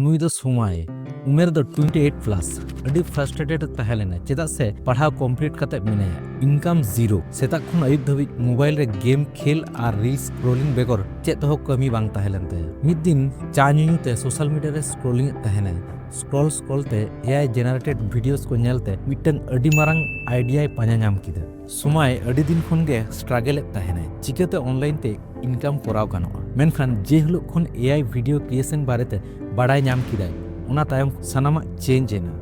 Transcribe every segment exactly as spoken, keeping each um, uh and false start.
ᱱᱩᱭ ᱫᱚ ᱥᱚᱢᱟᱭ, ᱩᱢᱮᱨ ᱫᱚ twenty eight plus᱾ ᱟᱹᱰᱤ frustrated ᱮ ᱛᱟᱦᱮᱸ ᱞᱮᱱᱟ, ᱪᱮᱫᱟᱜ ᱥᱮ ᱯᱟᱲᱦᱟᱣ complete ᱠᱟᱛᱮ ᱢᱮᱱᱟᱭᱟ, income zero, ᱥᱮᱛᱟᱜ ᱠᱷᱚᱱ ᱟᱹᱭᱩᱵ ᱫᱷᱟᱹᱵᱤᱡ mobile ᱨᱮ game ᱠᱷᱮᱞ ᱟᱨ reels scrolling ᱵᱮᱜᱚᱨ ᱪᱮᱫ ᱦᱚᱸ ᱠᱟᱹᱢᱤ ᱵᱟᱝ ᱛᱟᱦᱮᱸ ᱞᱮᱱ ᱛᱟᱭᱟ᱾ ᱢᱤᱫ ᱫᱤᱱ ᱪᱟ ᱧᱩ ᱧᱩ ᱛᱮ social media ᱨᱮ scrolling ᱮᱫ ᱛᱟᱦᱮᱱᱟᱭ᱾ Scroll scroll ᱛᱮ A I generated videos ᱠᱚ ᱧᱮᱞᱛᱮ ᱢᱤᱫᱴᱟᱝ ᱟᱹᱰᱤ ᱢᱟᱨᱟᱝ idea ᱭ ᱯᱟᱸᱡᱟ ᱧᱟᱢ ᱠᱮᱫᱟ᱾ ᱥᱚᱢᱟᱭ ᱟᱹᱰᱤ ᱫᱤᱱ ᱠᱷᱚᱱ ᱜᱮ struggle ᱮᱫ ᱛᱟᱦᱮᱱᱟᱭ, ᱪᱤᱠᱟᱹᱛᱮ online ᱛᱮ income ᱠᱚᱨᱟᱣ ᱜᱟᱱᱚᱜᱼᱟ᱾ ᱢᱮᱱᱠᱷᱟᱱ ᱡᱮ ᱦᱤᱞᱳᱜ ᱠᱷᱚᱱ A I video creation ᱵᱟᱨᱮᱛᱮ ᱵᱟᱲᱟᱭ ᱧᱟᱢ ᱠᱮᱫᱟᱭ, ᱚᱱᱟ ᱛᱟᱭᱚᱢ ᱥᱟᱱᱟᱢᱟᱜ change ᱮᱱᱟ᱾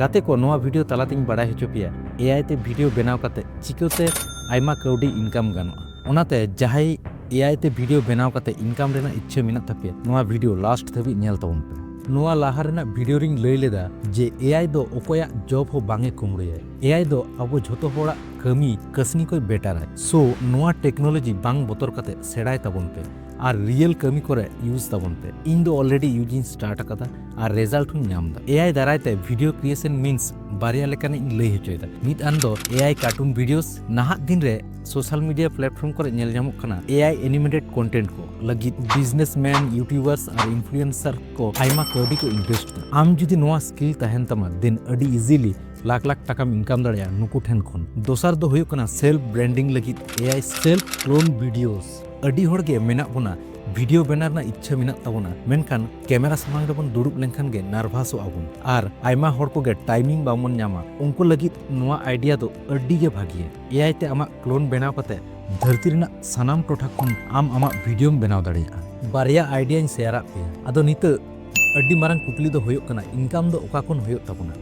ᱜᱟᱛᱮ ᱠᱚ, ᱱᱚᱣᱟ video ᱛᱟᱞᱟᱛᱮᱧ ᱵᱟᱲᱟᱭ ᱦᱚᱪᱚ ᱯᱮᱭᱟ, A I ᱛᱮ video ᱵᱮᱱᱟᱣ ᱠᱟᱛᱮ ᱪᱤᱠᱟᱹᱛᱮ ᱟᱭᱢᱟ ᱠᱟᱹᱣᱰᱤ income ᱜᱟᱱᱚᱜᱼᱟ᱾ ᱚᱱᱟᱛᱮ ᱡᱟᱦᱟᱸᱭ A I ᱛᱮ video ᱵᱮᱱᱟᱣ ᱠᱟᱛᱮ income ᱨᱮᱱᱟᱜ ᱤᱪᱪᱷᱟᱹ ᱢᱮᱱᱟᱜ ᱛᱟᱯᱮᱭᱟ, ᱱᱚᱣᱟ video last ᱫᱷᱟᱹᱵᱤᱡ ᱧᱮᱞ ᱛᱟᱵᱚᱱ ᱯᱮ᱾ ᱱᱚᱣᱟ ᱞᱟᱦᱟ ᱨᱮᱱᱟᱜ video ᱨᱤᱧ ᱞᱟᱹᱭ ᱞᱮᱫᱟ ᱡᱮ A I ᱫᱚ ᱚᱠᱚᱭᱟᱜ job ᱦᱚᱸ ᱵᱟᱝ ᱮ ᱠᱩᱢᱲᱩᱭᱟ᱾ A I ᱫᱚ ᱟᱵᱚ ᱡᱷᱚᱛᱚ ᱦᱚᱲᱟᱜ ᱠᱟᱹᱢᱤ ᱠᱟᱹᱥᱱᱤ ᱠᱚᱭ ᱵᱮᱴᱟᱨᱟᱭ᱾ So, ᱱᱚᱣᱟ technology ᱵᱟᱝ ᱵᱚᱛᱚᱨ ᱠᱟᱛᱮ ᱥᱮᱬᱟᱭ ᱛᱟᱵᱚᱱ ᱯᱮ ᱟᱨ real ᱠᱟᱹᱢᱤ ᱠᱚᱨᱮ use ᱛᱟᱵᱚᱱ ᱯᱮ᱾ ᱤᱧ ᱫᱚ already use ᱤᱧ start ᱟᱠᱟᱫᱟ ᱟᱨ result ᱦᱚᱸᱧ ᱧᱟᱢ ᱮᱫᱟ᱾ A I ᱫᱟᱨᱟᱭ ᱛᱮ video creation means ᱵᱟᱨᱭᱟ ᱞᱮᱠᱟᱱᱟᱜ ᱤᱧ ᱞᱟᱹᱭ ᱦᱚᱪᱚᱭᱮᱫᱟ᱾ ᱢᱤᱫ ᱟᱱ ᱫᱚ A I cartoon videos᱾ ᱱᱟᱦᱟᱜ ᱫᱤᱱ ᱨᱮ social media platform ᱠᱚᱨᱮ ᱧᱮᱞ ᱧᱟᱢᱚᱜ ᱠᱟᱱᱟ A I animated content ᱠᱚ ᱞᱟᱹᱜᱤᱫ businessman, YouTubers ᱟᱨ influencer ᱠᱚ ᱟᱭᱢᱟ ᱠᱟᱹᱣᱰᱤ ᱠᱚ invest ᱮᱫᱟ᱾ ᱟᱢ ᱡᱩᱫᱤ ᱱᱚᱣᱟ skill ᱛᱟᱦᱮᱱ ᱛᱟᱢᱟ, then ᱟᱹᱰᱤ easily ᱞᱟᱠᱷ ᱞᱟᱠᱷ ᱴᱟᱠᱟᱢ income ᱫᱟᱲᱮᱭᱟᱜᱼᱟ ᱱᱩᱠᱩ ᱴᱷᱮᱱ ᱠᱷᱚᱱ᱾ ᱫᱚᱥᱟᱨ ᱫᱚ ᱦᱩᱭᱩᱜ ᱠᱟᱱᱟ self branding ᱞᱟᱹᱜᱤᱫ A I self clone videos᱾ ᱟᱹᱰᱤ ᱦᱚᱲ ᱜᱮ ᱢᱮᱱᱟᱜ ᱵᱚᱱᱟ, video ᱵᱮᱱᱟᱣ ᱨᱮᱱᱟᱜ ᱤᱪᱪᱷᱟᱹ ᱢᱮᱱᱟᱜ ᱛᱟᱵᱚᱱᱟ, ᱢᱮᱱᱠᱷᱟᱱ camera ᱥᱟᱢᱟᱝ ᱨᱮᱵᱚᱱ ᱫᱩᱲᱩᱵ ᱞᱮᱱᱠᱷᱟᱱ ᱜᱮ nervous ᱚᱜᱼᱟ ᱵᱚᱱ ᱟᱨ ᱟᱭᱢᱟ ᱦᱚᱲ ᱠᱚᱜᱮ timing ᱵᱟᱵᱚᱱ ᱧᱟᱢᱟ᱾ ᱩᱱᱠᱩ ᱞᱟᱹᱜᱤᱫ ᱱᱚᱣᱟ idea ᱫᱚ ᱟᱹᱰᱤ ᱜᱮ ᱵᱷᱟᱹᱜᱤᱭᱟ᱾ A I ᱛᱮ ᱟᱢᱟᱜ clone ᱵᱮᱱᱟᱣ ᱠᱟᱛᱮ ᱫᱷᱟᱹᱨᱛᱤ ᱨᱮᱱᱟᱜ ᱥᱟᱱᱟᱢ ᱴᱚᱴᱷᱟ ᱠᱷᱚᱱ ᱟᱢ ᱟᱢᱟᱜ videoᱢ ᱵᱮᱱᱟᱣ ᱫᱟᱲᱮᱭᱟᱜᱼᱟ᱾ ᱵᱟᱨᱭᱟ idea ᱧ share ᱟᱫ ᱯᱮᱭᱟ᱾ ᱟᱫᱚ ᱱᱤᱛᱚᱜ ᱟᱹᱰᱤ ᱢᱟᱨᱟᱝ ᱠᱩᱠᱞᱤ ᱫᱚ ᱦᱩᱭᱩᱜ ᱠᱟᱱᱟ, income ᱫᱚ ᱚᱠᱟ ᱠᱷᱚᱱ ᱦᱩᱭᱩᱜ ᱛᱟᱵᱚᱱᱟ?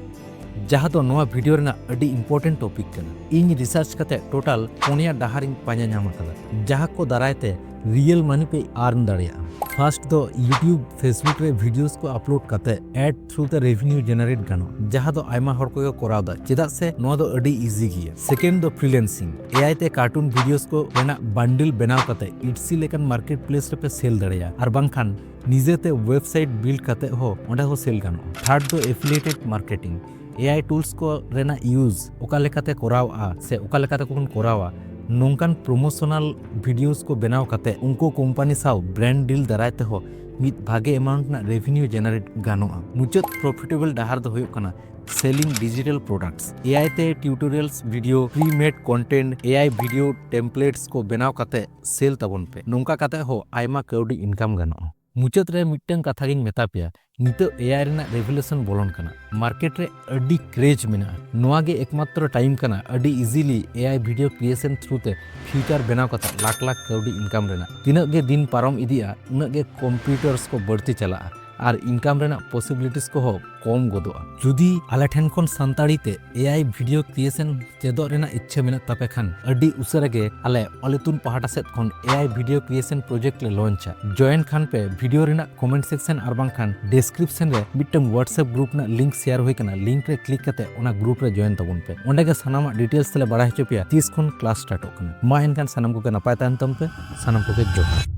ᱡᱟᱦᱟᱸ ᱫᱚ ᱱᱚᱣᱟ video ᱨᱮᱱᱟᱜ ᱟᱹᱰᱤ important topic ᱠᱟᱱᱟ᱾ ᱤᱧ research ᱠᱟᱛᱮ total ᱯᱩᱱᱭᱟ ᱰᱟᱦᱟᱨ ᱤᱧ ᱯᱟᱸᱡᱟ ᱧᱟᱢ ᱟᱠᱟᱫᱟ, ᱡᱟᱦᱟᱸ ᱠᱚ ᱫᱟᱨᱟᱭ ᱛᱮ real money ᱯᱮ earn ᱫᱟᱲᱮᱭᱟᱜᱼᱟ᱾ First ᱫᱚ YouTube, Facebook ᱨᱮ videos ᱠᱚ upload ᱠᱟᱛᱮ ad through ᱛᱮ revenue generate ᱜᱟᱱᱚᱜᱼᱟ, ᱡᱟᱦᱟᱸ ᱫᱚ ᱟᱭᱢᱟ ᱦᱚᱲ ᱠᱚᱜᱮ ᱠᱚᱨᱟᱣ ᱮᱫᱟ, ᱪᱮᱫᱟᱜ ᱥᱮ ᱱᱚᱣᱟ ᱫᱚ ᱟᱹᱰᱤ easy ᱜᱮᱭᱟ᱾ Second ᱫᱚ freelancing, A I ᱛᱮ cartoon videos ᱠᱚ ᱨᱮᱱᱟᱜ bundle ᱵᱮᱱᱟᱣ ᱠᱟᱛᱮ Etsy ᱞᱮᱠᱟᱱ marketplace ᱨᱮᱯᱮ sell ᱫᱟᱲᱮᱭᱟᱜᱼᱟ, ᱟᱨ ᱵᱟᱝᱠᱷᱟᱱ ᱱᱤᱡᱮᱛᱮ website build ᱠᱟᱛᱮ ᱦᱚᱸ ᱚᱸᱰᱮ ᱦᱚᱸ sell ᱜᱟᱱᱚᱜᱼᱟ᱾ Third ᱫᱚ affiliated marketing, A I tools ᱠᱚ ᱨᱮᱱᱟᱜ use, ᱚᱠᱟ ᱞᱮᱠᱟᱛᱮ ᱠᱚᱨᱟᱣᱼᱟ ᱥᱮ ᱚᱠᱟ ᱞᱮᱠᱟᱛᱮ ᱵᱚᱱ ᱠᱚᱨᱟᱣᱟ, ᱱᱚᱝᱠᱟᱱ promotional videos ᱠᱚ ᱵᱮᱱᱟᱣ ᱠᱟᱛᱮ ᱩᱱᱠᱩ company ᱥᱟᱶ brand deal ᱫᱟᱨᱟᱭ ᱛᱮᱦᱚᱸ ᱢᱤᱫ ᱵᱷᱟᱜᱮ amount ᱨᱮᱱᱟᱜ revenue generate ᱜᱟᱱᱚᱜᱼᱟ᱾ ᱢᱩᱪᱟᱹᱫ profitable ᱰᱟᱦᱟᱨ ᱫᱚ ᱦᱩᱭᱩᱜ ᱠᱟᱱᱟ selling digital products᱾ AI ᱛᱮ tutorials video, pre-made content, AI video templates ᱠᱚ ᱵᱮᱱᱟᱣ ᱠᱟᱛᱮ sell ᱛᱟᱵᱚᱱ ᱯᱮ᱾ ᱱᱚᱝᱠᱟ ᱠᱟᱛᱮ ᱦᱚᱸ ᱟᱭᱢᱟ ᱠᱟᱹᱣᱰᱤ income ᱜᱟᱱᱚᱜᱼᱟ᱾ ᱢᱩᱪᱟᱹᱫ ᱨᱮ ᱢᱤᱫᱴᱟᱝ ᱠᱟᱛᱷᱟ ᱜᱤᱧ ᱢᱮᱛᱟ ᱯᱮᱭᱟ, ᱱᱤᱛᱚᱜ AI ᱨᱮᱱᱟᱜ revolution ᱵᱚᱞᱚᱱ ᱠᱟᱱᱟ᱾ Market ᱨᱮ ᱟᱹᱰᱤ craze ᱢᱮᱱᱟᱜᱼᱟ᱾ ᱱᱚᱣᱟ ᱜᱮ ᱮᱠᱢᱟᱛᱨᱚ time ᱠᱟᱱᱟ ᱟᱹᱰᱤ easily AI video creation through ᱛᱮ future ᱵᱮᱱᱟᱣ ᱠᱟᱛᱮ ᱞᱟᱠᱷ ᱞᱟᱠᱷ ᱠᱟᱹᱣᱰᱤ income ᱨᱮᱱᱟᱜ᱾ ᱛᱤᱱᱟᱹᱜ ᱜᱮ ᱫᱤᱱ ᱯᱟᱨᱚᱢ ᱤᱫᱤᱜᱼᱟ, ᱩᱱᱟᱹᱜ ᱜᱮ competitors ᱠᱚ ᱵᱟᱹᱲᱛᱤ ᱪᱟᱞᱟᱜᱼᱟ ᱟᱨ income ᱨᱮᱱᱟᱜ possibilities ᱠᱚᱦᱚᱸ ᱠᱚᱢ ᱜᱚᱫᱚᱜᱼᱟ᱾ ᱡᱩᱫᱤ ᱟᱞᱮ ᱴᱷᱮᱱ ᱠᱷᱚᱱ ᱥᱟᱱᱛᱟᱲᱤ ᱛᱮ AI video creation ᱪᱮᱫᱚᱜ ᱨᱮᱱᱟᱜ ᱤᱪᱪᱷᱟᱹ ᱢᱮᱱᱟᱜ ᱛᱟᱯᱮ ᱠᱷᱟᱱ, ᱟᱹᱰᱤ ᱩᱥᱟᱹᱨᱟ ᱜᱮ ᱟᱞᱮ ᱚᱞ ᱤᱛᱩᱱ ᱯᱟᱦᱴᱟ ᱥᱮᱫ ᱠᱷᱚᱱ AI video creation project ᱞᱮ launch ᱟ᱾ Join ᱠᱷᱟᱱ ᱯᱮ video ᱨᱮᱱᱟᱜ comment section ᱟᱨ ᱵᱟᱝᱠᱷᱟᱱ description ᱨᱮ ᱢᱤᱫᱴᱟᱝ WhatsApp group ᱨᱮᱱᱟᱜ link share ᱦᱩᱭ ᱠᱟᱱᱟ, link ᱨᱮ click ᱠᱟᱛᱮ ᱚᱱᱟ group ᱨᱮ join ᱛᱟᱵᱚᱱ ᱯᱮ᱾ ᱚᱸᱰᱮ ᱜᱮ ᱥᱟᱱᱟᱢᱟᱜ details ᱞᱮ ᱵᱟᱲᱟᱭ ᱦᱚᱪᱚ ᱯᱮᱭᱟ ᱛᱤᱥ ᱠᱷᱚᱱ class startᱚᱜ ᱠᱟᱱᱟ᱾ ᱢᱟ ᱮᱱᱠᱷᱟᱱ ᱥᱟᱱᱟᱢ ᱠᱚᱜᱮ ᱱᱟᱯᱟᱭ ᱛᱟᱦᱮᱱ ᱛᱟᱵᱚᱱ ᱯᱮ, ᱥᱟᱱᱟᱢ ᱠᱚᱜᱮ ᱡᱚᱦᱟᱨ᱾